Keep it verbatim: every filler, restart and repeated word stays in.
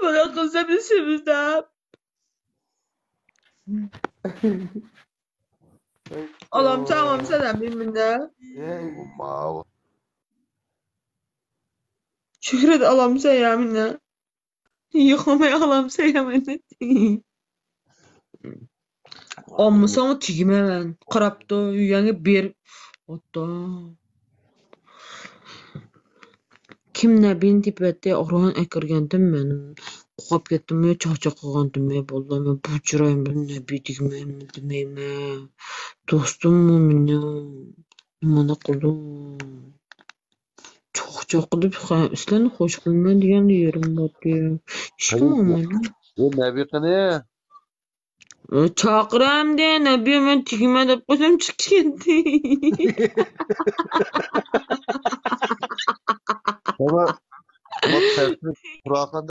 Bana kızım işimiz de. Alamsa alamsa da bilmem ne. Şöhret alamsa ya mine. يىغلىماي ئالامسەن يا مەننەت. ئالمىساڭ تېگىمەن. قاراپتۇ، يەنە بېرىپ. ئوتتا. كىم نەبىنى تېپىۋەتتى؟ ئورۇن ئەكىرگەنتىم مەن. قورقۇپ كەتتىممۇ، چاقچاق قىلغانتىممۇ، بالىلار، مەن بۇ چىرايىم بىلەن نەبى تېگىمەن دېمەيمەن. دوستۇممۇ مېنىڭ. نېمانداق قىلدىم؟ چوق-چوق قىلىپ، خە-، سىلەرنى خوش قىلىمەن دېگەن يېرىم بارتى. ھېچكىم قالمىدى. بۇ نەبى قېنى؟ ئە، چاقىرامدى، نەبى مەن تېگىمەن دەپ قويسام چىقىپ كەتتى. بابا، بۇ تەرتىپ قۇرئان